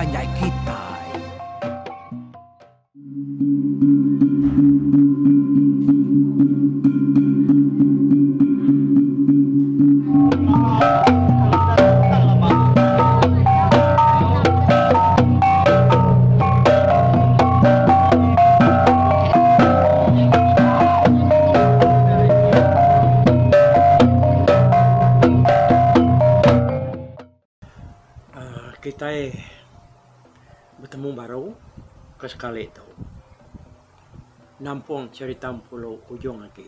panjai kitai. Kitai betemu baru ke sekali tu nampung cherita Empulu ujung agi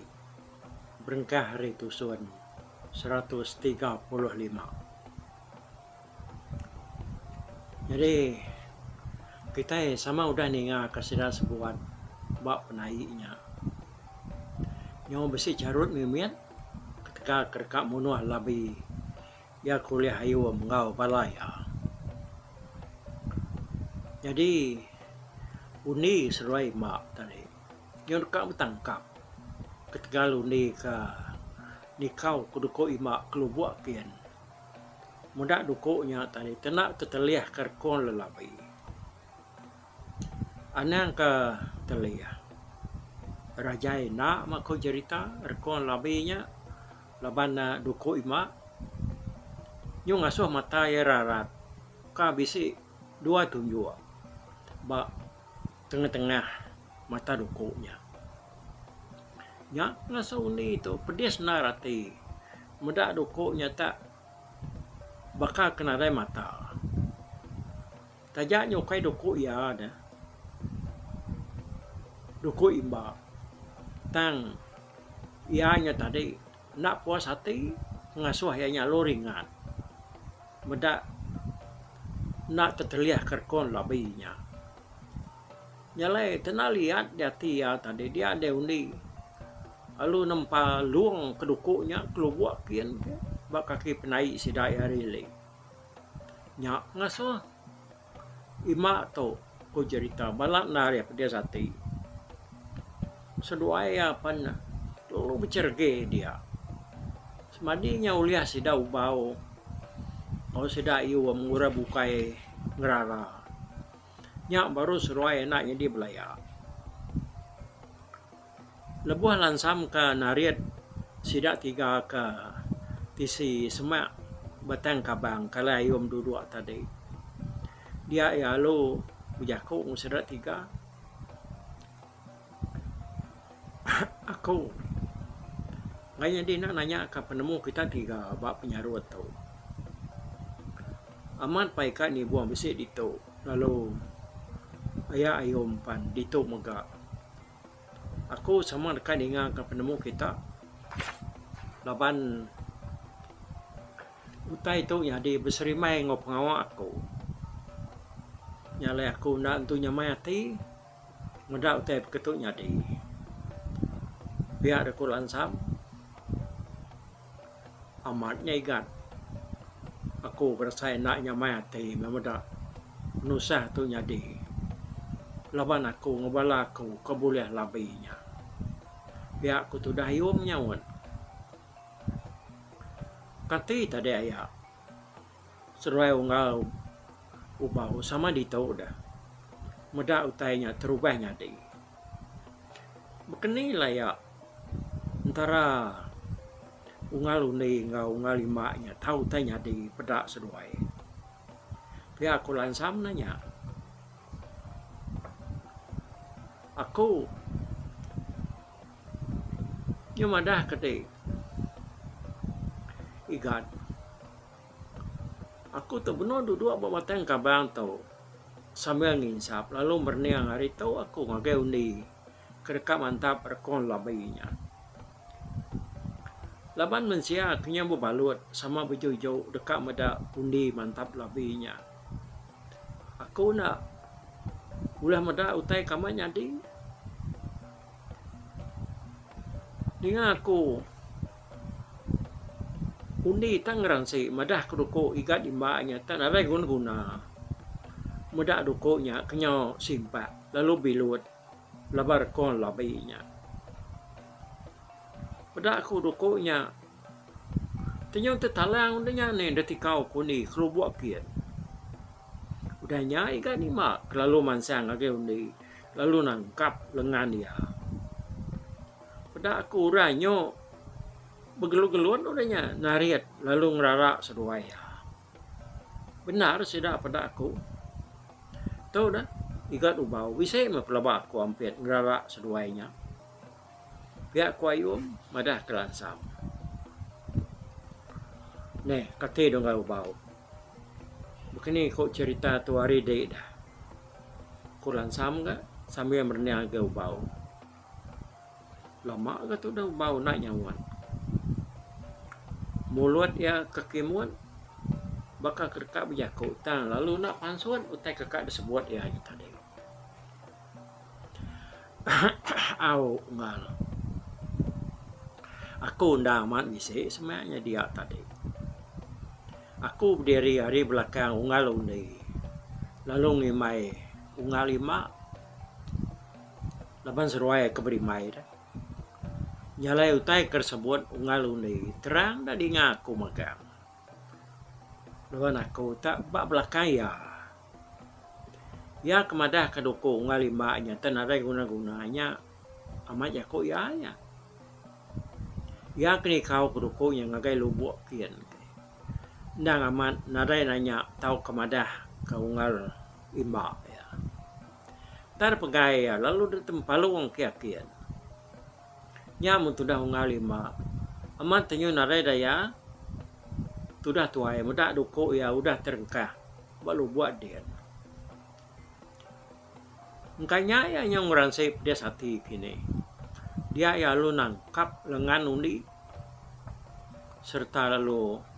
berengkah ari tusun 135. Nyadi kitai sama udah ninga ka sida sebuat ba penaik nya. Nyau bisi charut mimit ketegal ke deka munuh labi iya ke ulih ayum enggau bala iya. Nyadi undi seduai emba tadi nyau deka betangkap ketegal undi ka nikau ke duku emba ke lubok kin. Meda duku nya tadi tenda tetelih ka rekung lelabi. Anang ka telih. Rajai enda meh ku jerita rekung lelabi nya laban ne duku ima nyau ngasuh mata iya rarat ka bisi dua tunjuk ba tengah-tengah mata duku nya. Nya ngasuh undi tu pedis endar ati meda duku nya tak baka ke nadai mata. Taja nya ukai duku iya ne duku imba tang iya nya tadi enda puas ati ngasuh iya nya lalu ringat meda enda tetelih ke rekung labi nya. Nya alai tena liat di ati iya tadi dia deh undi lalu nempa lung ke duku nya kelubok kin ke ba kaki penaik sida iya ari ili. Nya ngasuh ima tu ku jerita bala enda ari pedis ati. Seduai iya pen lalu becherege dia. Semadi nya ulih sida ubau enggau sida iung orang bukai ngerara. Nya baru seruai enda nyadi belaya. Lebuh lansam ke narit sida tiga ke tisi semak Batang Kabang ke alai ayum duduk tadi. Dia iya lalu bejaku enggau sida tiga. Aku enggai nyadi enda nanya ka penemu kita tiga ba penyarut tu. Amat pai ka nibung bisi ditu lalu aya ayum pan ditu mega. Aku sama deka ninga ka penemu kita laban utai tu nyadi beserimbai enggau pengawa aku. Nya alai aku enda entu nyamai ati. Meda utai beketu nyadi. Pia deka lansam amat nya igat aku berasai enda nyamai ati meh meda penusah tu nyadi laban aku enggau bala aku ke bulih labi nya. Pia ku tudah ayum nyaut. Kati tadi aya. Seruai unggal ubau sama ditu deh. Meda utai nya terubah nyadi. Bekeni laya entara unggal undi enggau unggal imba nya tau utai nyadi peda seduai. Pia ku lansam ne nya. Aku nya madah ke ti Igat. Aku tu benung duduk ba batang kabang tu sambil nginsap lalu merening ari tu aku ngagai undi ke deka mantap rekung labi nya. Laban mensia ke nyau bebalut sama beju-ju deka meda undi mantap labi nya. Aku enda ulih meda utai ke amat nyadi. Ninga aku undi tang ngeransi madah ke duku igat imba nya tak nadai guna-guna. Meda duku nya kenyau simpak lalu bilut laban rekung labi nya. Peda aku duku nya tenyau tetalang udah nya nih deh tikau ku undi kelubok kin. Udah nya iga nima kelalu mansang ngagai undi lalu nangkap lengan iya. Peda aku orang nyu begelut-gelut udah nya narit lalu ngerara seduai iya. Bendar sida peda aku. Tu dah iga ubau bisi meh pelaba aku ampit ngerara seduai nya. Pia ku Ayum madah ke Lansam. Neh kati deh enggau ubau. Bekeni ku cherita tu hari di dah. Ku Lansam ga sambil merening agi ubau. Lama ga tudah ubau enda nyaut. Mulut iya ke kimut baka ke deka bejaku tang lalu enda pansut utai ke ka disebut iya nya tadi. Au unggal. Aku enda amat bisi semak nya dia tadi. Aku bediri ari belakang unggal undi lalu ngimbai unggal lima laban seruai ke berimbai deh. Nya alai utai ke disebut unggal undi terang da dinga aku magang. Laban aku tak ba belakang iya. Iya ke madah ke duku unggal imba nya te nadai guna-guna nya amat jaku iya nya. Iya ke nikau ke duku nya ngagai lubok kin. Endang amat nadai nanya tauka madah ke unggal imba iya. Tar pegai iya lalu deh tempalung ke akin. Nya mun tudah unggal imba amat tenyu nadai daya tudah tuai meda duku iya udah terengkah. Ba lubok din. Engka nya iya nyau ngeransi pedis ati kini. Dia iya lalu nangkap lengan undi sereta lalu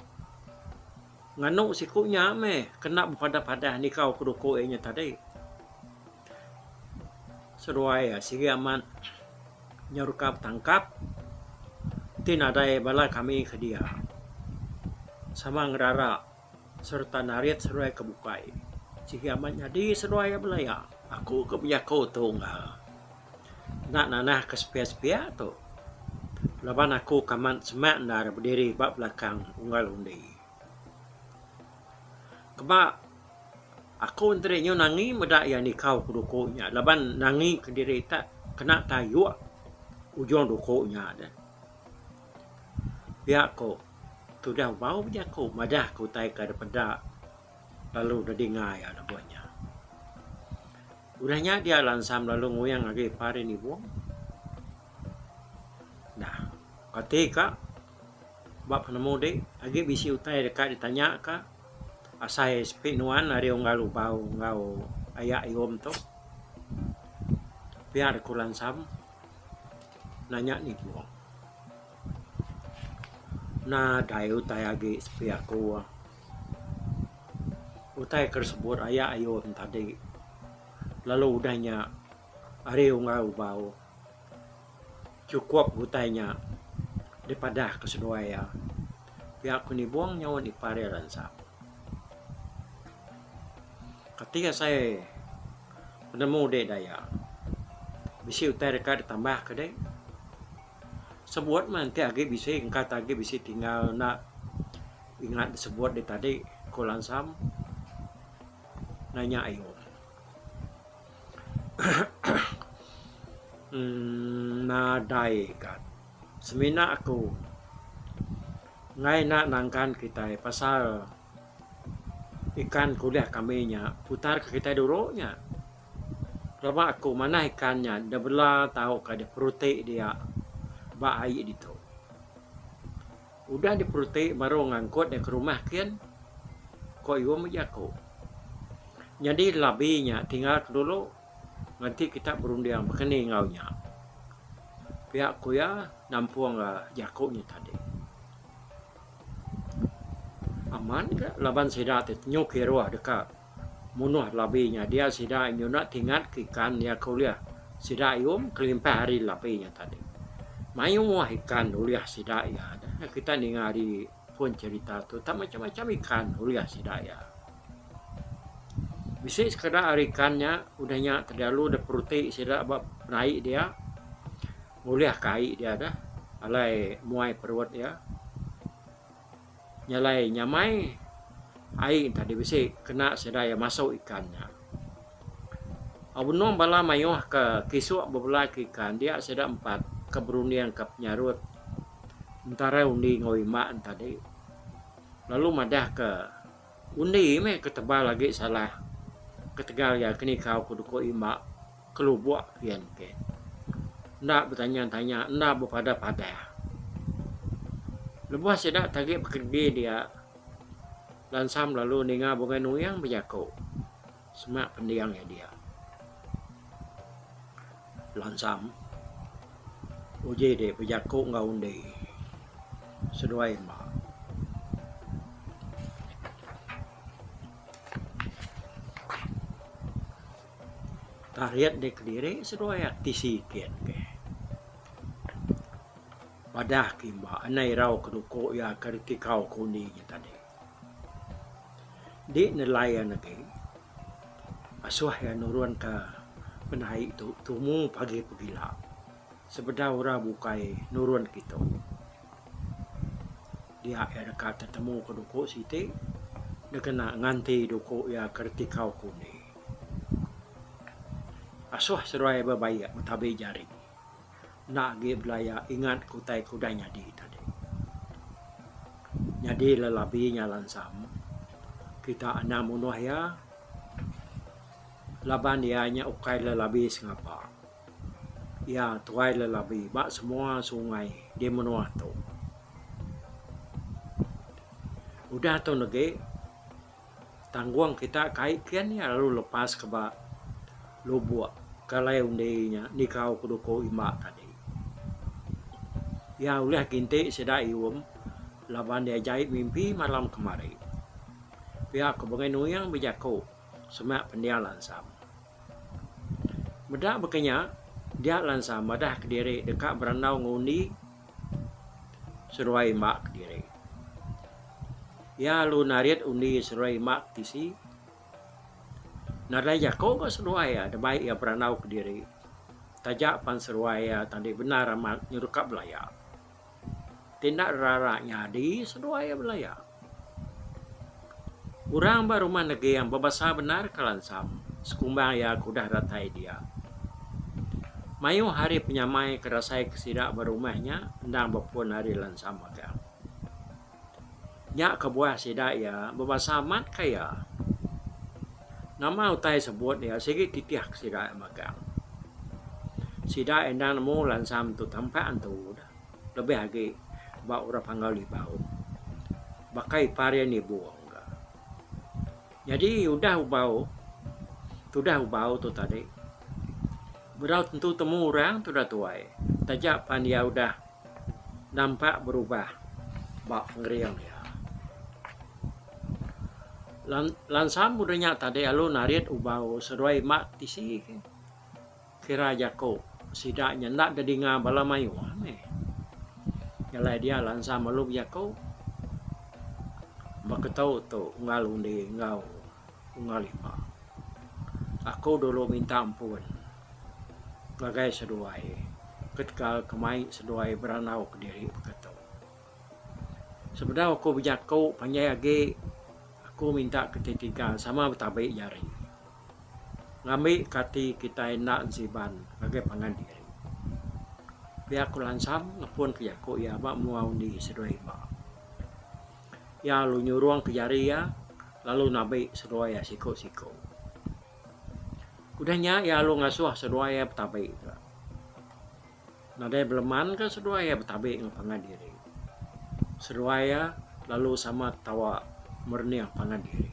nganu siku nya meh kena bepadah-padah nikau ke duku iya nya tadi. Seduai iya sigi amat nyau deka betangkap ti nadai bala kami ke dia sama ngerara. Sereta narit seduai ke bukai. Sigi amat nyadi seduai iya belaya. Aku ke bejaku tu enggau enda nanah ke sepiak-sepiak tu laban aku ke amat semak endar bediri ba belakang unggal undi. Keba aku enteri nyu nangi meda iya nikau ke duku nya laban nangi kediri tak kena tayuk ujung duku nya deh. Pia ko tudah bau bejaku madah ke utai ke dipeda lalu dedinga iya lebuh nya. Udah nya dia lansam lalu nguyang agi pari nibung. Nah kati ka ba penemu di agi bisi utai deka ditanya ka asai sepi nuan ari unggal ubau enggau aya iom tu. Pia ku lansam. Nanya nibung. Nadai utai agi sepi aku. Utai ke disebut aya ayun tadi lalu udah nya ari unggal ubau chukup utai nya dipadah ke seduai iya. Pia ku nibung nyaut ipar iya lansa. Kati asai penemu dek daya. Bisi utai deka ditambah ke dek. Sebut meh enti agi bisi engka te agi bisi tinggal enda ingat disebut dek tadi ku Lansam nanya ayu. Emm nadai ka semina aku enggai enda nangkan kitai pasal Ikan ke ulih kami nya putar ke kitai dulu nya. Pelaba aku manah ikan nya da bela tauka diperuti dia ba ai ditu. Udah diperuti baru ngangkut iya ke rumah kin, ko Yum bejaku. Nyadi labi nya tinggal ke dulu nganti kita berunding bekeni enggau nya. Pia ku iya nampung jaku nya tadi. Amat ga laban sida ti nyu kiruh deka munuh labi nya dia sida nyuna tingat ke ikan iya ke ulih sida ayum kelimpah ari labi nya tadi. Mayuh ikan ulih sida iya dah kita ninga ari pun cherita tu tak macam-macam ikan ulih sida iya. Bisi sekeda ari ikan nya udah nya terlalu dep peruti sida ba ai dia. Ngulih ka ai dia dah alai muai perut iya. Nya alai nyamai Ai tadi bisi kena sida iya masu ikan nya. Benung bala mayuh ke kisuk bebelai ke ikan dia sida empat ke berunding ke penyarut entara undi enggau imak tadi lalu madah ke undi meh ke tebal agi salah ketegal iya ke nikau ke duku imak ke lubok kian ke. Enda betanya-tanya enda bepadah-padah. Lebuh sida tagi bekeregi dia Lansam lalu ninga Bungai Nuing bejaku semak pending iya dia. Lansam uji dek bejaku enggau undi seduai emba. Tarit dek kediri seduai ati sikit keh. Padah ke imba anai irau ke duku iya ke ditikau ke undi nya tadi. Di nelai iya negi asuh iya nurun ke penaik tu tumu pagi pegila sebedau orang bukai nurun kitu. Dia iya deka tetemu ke duku siti dikena nganti duku iya ke ditikau ke undi. Asuh seduai bebaik betabi jari. Enda agi belaya ingat ke utai ke udah nyadi tadi. Nyadi lelabi nya lansam kita anang munuh iya laban iya nya ukai lelabi sengapa. Iya tuai lelabi ba semua sungai di menua tu. Udah tu negi Tanggung kita kai kin iya lalu lepas ke ba lubok ke alai undi nya nikau ke duku imba tadi. Iya ulih ginti sida ium laban iya jai mimpi malam kemari. Pia ku Bungai Nuing bejaku semak pending Lansam. Meda baka nya dia Lansam madah kediri deka berandau enggau undi. Seruai imba kediri. Iya lalu narit undi seruai imba ke tisi. Nadai jako ga seduai iya debai iya berandau kediri. Taja pan seruai iya tadi bendar amat nyuruka belaya. Ti enda rara nyadi seduai iya belaya. Orang ba rumah Neging bebasa bendar ke Lansam sekumbang iya ke udah datai dia. Mayuh ari penyamai ke rasai ke sida ba rumah nya endang bepun ari Lansam magang. Nya kebuah sida iya bebasa amat ka iya. Nama utai sebut iya sigi titih ke sida iya magang. Sida endang nemu Lansam tu tampak antu dah. Lebih agi ba orang Panggau Libau baka ipar iya nibung ka. Nyadi udah ubau tudah ubau tu tadi bedau tentu temu orang tudah tuai taja pan iya udah nampak berubah ba pengering iya. Lansam udah nya tadi lalu narit ubau seduai ima tisi ke. Kira jaku sida nya enda dedinga bala mayuh meh. Jalai dia lansa melu bejaku beketu tu unggal undi enggau unggal lima. Aku dulu minta ampun ngagai seduai ketegal ke mai seduai berandau kediri beketu. Sebedau aku bejaku panjai agi aku minta ketiga sama betabi jari. Ngambi ke ati kitai enda ensiban ngagai pangan diri. Pia ku Lansam ngepun ke jaku iya ba mua undi seduai imba. Iya lalu nyurung ke jari iya lalu nabi seduai iya siku-siku. Udah nya iya lalu ngasuh seduai iya betabi ka. Nadai beleman ka seduai iya betabi enggau pangan diri. Seduai iya lalu sama ketawa merening pangan diri.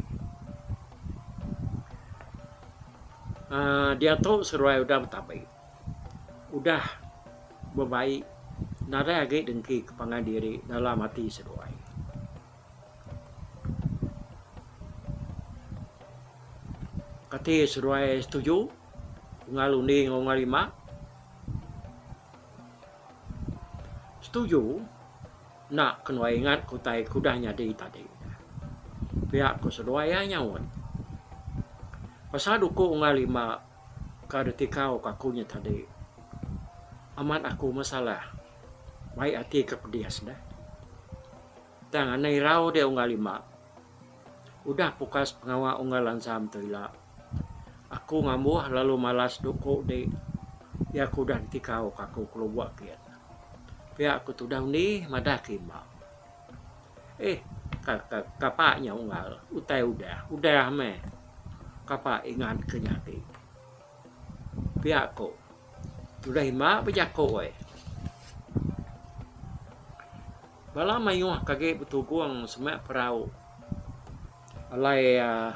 Aaa diatu seduai udah betabi. Udah bebai nadai agi dengki ke pangan diri dalam ati seduai. Kati seduai setuju unggal undi enggau unggal lima? Setuju enda ke nuai ingat ke utai ke udah nyadi tadi. Pia ku seduai iya nyaut. Pasal duku unggal lima ke ditikau ka aku nya tadi amat aku masalah bai ati ke pedis deh. Tang anang irau deh unggal lima. Udah pukas pengawa unggal Lansam tu ila. Aku ngambuh lalu malas duku di iya ke udah ditikau ka aku ke lubok kin. Pia ku tudah undi madah ke imba. Eh ka ka kapa nya unggal utai udah udah meh kapa ingat ke nya agi. Pia ku tudah imba bejaku ai. Bala mayuh ke agi betugung semak perau alai uhh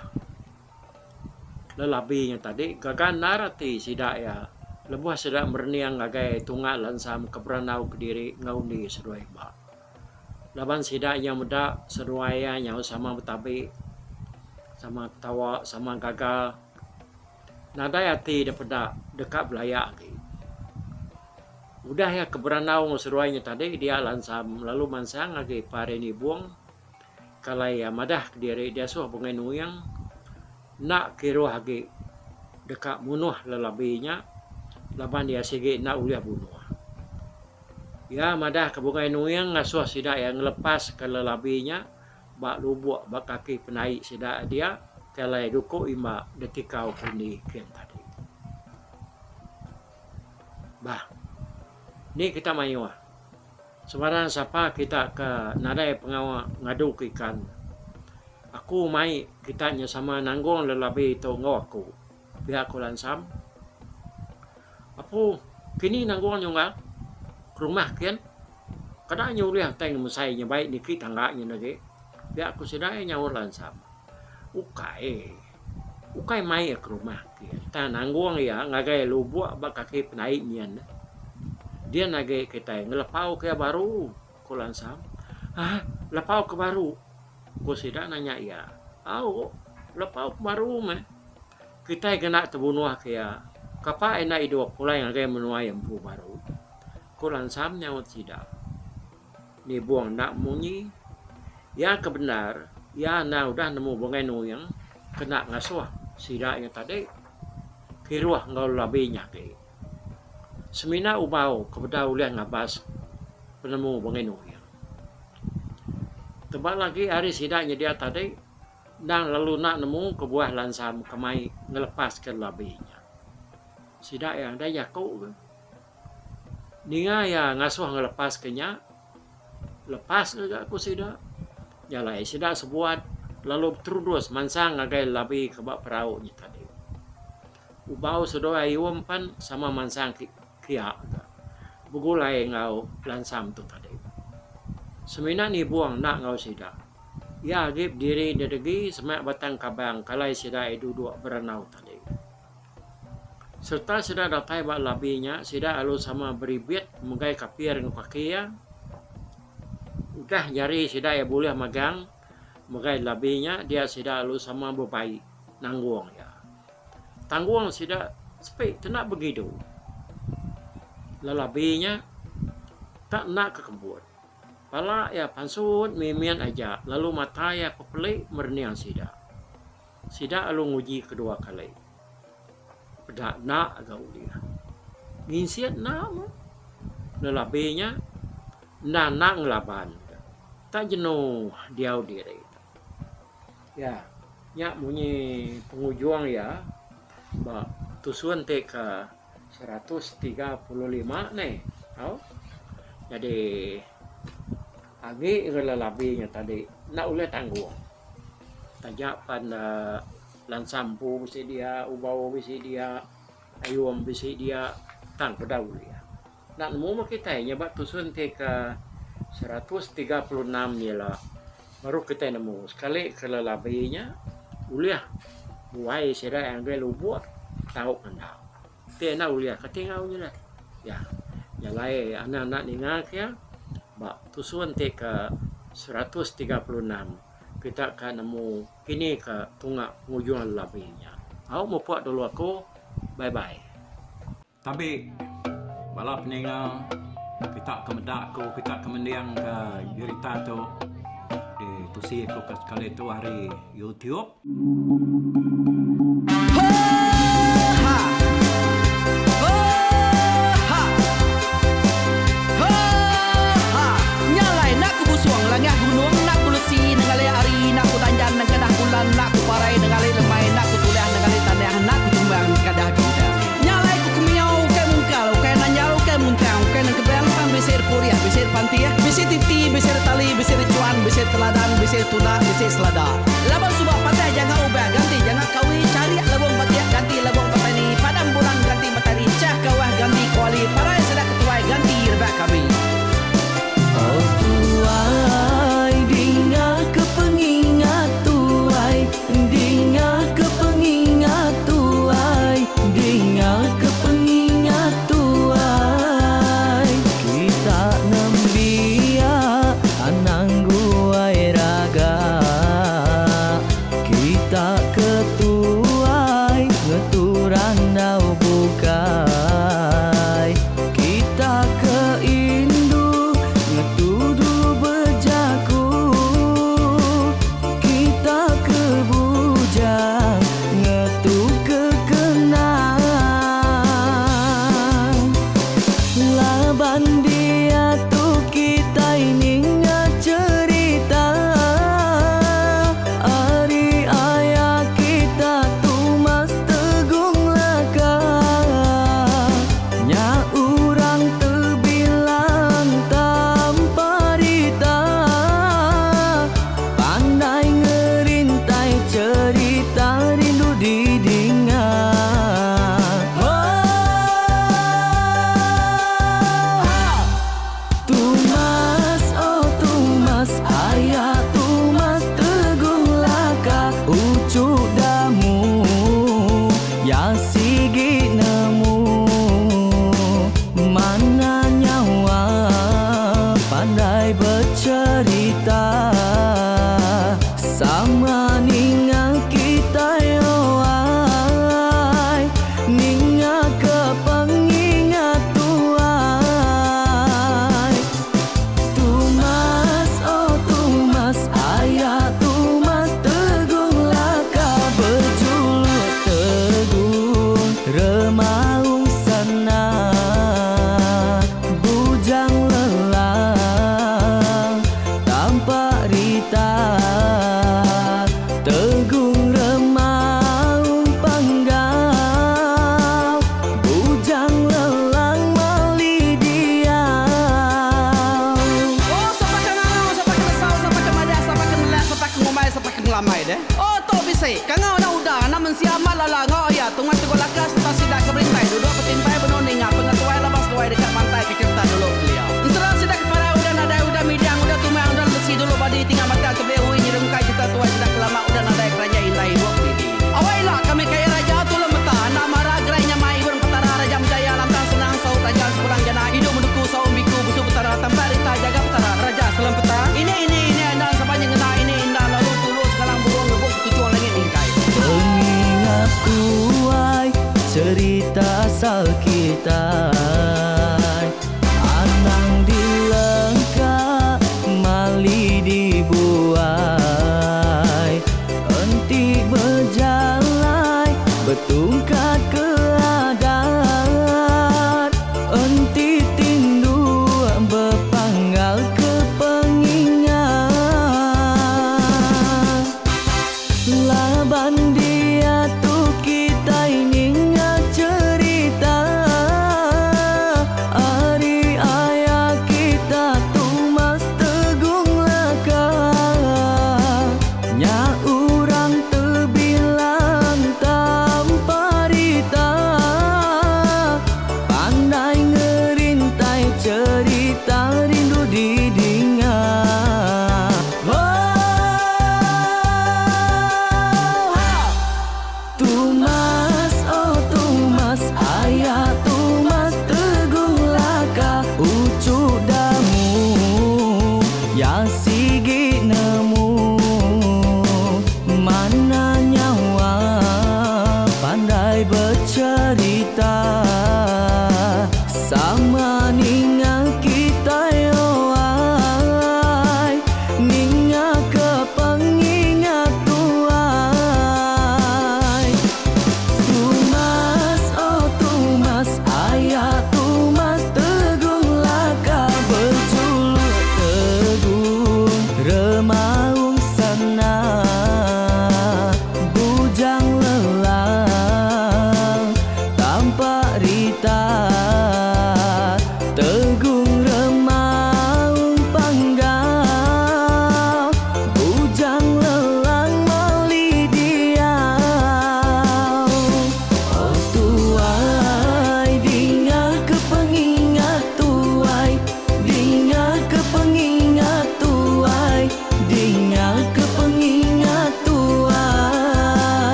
lelabi nya tadi gaga endar ati sida iya lebuh sida merening ngagai tunga lansam ke berandau kediri enggau undi seduai ba. Laban sida iya meda seduai iya nyau sama betabi sama ketawa sama gaga nadai ati da peda deka belaya agi. Udah iya ke berandau enggau seduai nya tadi dia lansam lalu mansang agi pari nibung kalai iya madah kediri diasuh Bungai Nuing enda kiruh agi deka munuh lelabi nya laban iya sigi enda ulih bunuh. Iya madahka Bungai Nuing ngasuh sida iya ngelepaska lelabi nya ba lubuk ba kaki penaik sida dia ke alai duku imba ditikau ke undi kin tadi. Bah. Ni kita mayuh. Sebarang sapa kita ke nadai pengawa ngaduka ikan. Aku mai kita nya sama nanggung lelabi tu enggau aku. Pia ku Lansam. Apu, kini nanggung nyunggal ke rumah kin. Kada nya ulih utai ngemesai nya bai niki tangga nyin agi. Pia ku sida iya nyaut Lansam. Ukai. Ukai mai iya ke rumah kin. Tang nanggung iya ngagai lubuk ba kaki penaik nyin. Din agi kitai ngelepau ke iya baru, ku Lansam. Hah, lepau ke baru? Ku sida nanya iya. Au, lepau ke baru meh. Kitai ke enda tebunuh ke iya, kapa enda idup pulai ngagai menua iya empu baru. Ku Lansam nyaut sida. Nibung enda munyi. Iya ke bendar, iya endang udah nemu Bungai Nuing kena ngasuh sida iya tadi kiruh enggau lelabi nya agi. Semina ubau ke bedau ulih ngabas penemu Bungai Nuing. Tebal agi ari sida nyedia tadi endang lalu enda nemu kebuah Lansam ke mai ngelepaska lelabi nya. Sida iya nadai jaku ke. Ninga iya ngasuh ngelepaska nya, lepas ngaga ku sida. Nya alai sida sebuat lalu beterudus mansang ngagai lelabi ke ba perau nya tadi. Ubau seduai ayum pan sama mansang kia ga begulai enggau Lansam tu tadi. Semina nibung enda enggau sida. Iya agi bediri dedegi semak batang kabang ke alai sida iya duduk beranau tadi. Sereta sida datai ba labi nya sida lalu sama beribit megai kapir enggau kaki iya. Udah jari sida iya bulih magang megai labi nya dia sida lalu sama bebai nanggung iya. Tanggung sida sepi ti enda begidu. Lelabi nya tak enda ke kebut. Pala iya pansut mimit aja lalu mata iya pepeli merening sida. Sida lalu nguji kedua kali. Peda enda ga ulih. Nginsit enda meh. Lelabi nya enda enda ngelaban ka. Tak jenuh diau diri. Ya, nya munyi pengujung iya ba tusun ti ke 135 neh. Au. Jadi agi ke lelabi nya tadi enda ulih tanggung. Taja pan uhh lansa empu bisi dia, ubau bisi dia, ayung bisi dia tang peda ulih. Enda nemu meh kitai nya ba tusun ti ke 136 ila baru kitai nemu sekali ke lelabi nya ulih buai sida ngagai lubok tau ke enda. Ti enda ulih kati enggau nya deh. Ya nya alai anang enda ninga ke iya ba tusun ti ke 136 kita ka nemu kini ka tunga pengujung lelabi nya. Au mupuk dulu aku. Bye bye. Tabi bala peninga kita ke meda aku kita ke mending ke jerita tu di tusi aku ke sekali tu ari YouTube. tuna bisi selada. Laban suba patah janga ubah ganti janga kawi charik lebong batik ganti lebong petani padam bulan ganti matari chah kawah ganti kuali parai sida ketuai ganti rebak kami. Oh tuai dinga ke pengingat tuai dinga ke pengingat tuai dinga ke pengingat tuai kita nembiak anang guai raga kita ketuai ngetu randau bukai kita ke indu ngetu dulu bejaku kita ke bujang ngetu ke kenang laban diatu kitai ninga cherita ari aya kita Tumas Tegung Laka nya urang tebilang tanpa rita pandai ngerintai cherita rindu didinga. Tumas, oh Tumas, aya Tumas Tegung Laka uchu damu ya sigi nemu mana nyawa pandai bercerita sama ninga kita ai ninga ke pengingat tuai Tumas, oh Tumas, aya Tumas Tegung Laka berjuluk Tegung Remaung Sana bujang lelang tanpa rita Tegung Remaung Panggau bujang lelang mali diau. Oh sapa ke ngangau sapa ke nesau sapa ke madah sapa ke nelak sapa ke ngumbai sapa ke ngelamai deh. Oh tu bisi kangau enda udah anak mensia amat lala enggau iya Tungas Teguh Laka sereta sida ke berintai duduk betimpai benung ninga pengetuai laban seduai deka mantai ke cherita dulu kelia. Ensera sida ke parai udah nadai udah midang udah tumang udah lesi dulu badi tinggal mata tebeli ui nyerungkai cherita tuai sida ke lama udah nadai keraja indai ibuk didi. Awai ila kami kaya raja tulung meta enda mara gerai nyamai ibun petara raja menjaya lantang senang saut raja sepulang jana idup menduku saum biku busu petara tampak rita jaga petara raja selempeta ini ini ini endang sapa nyengena ini indah lalu tulu sekalang burung ngebuk ketuchung langit mingkai. Pengingat tuai cerita asal kitai anang dilengka mali dibuai enti bejalai betungkat ke adat enti tindu bepanggal ke pengingat laban diatu kitai ninga cherita ari aya kita Tumas Tegung Laka nya urang tebilang tanpa rita.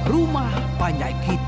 Rumah Panjai Kita.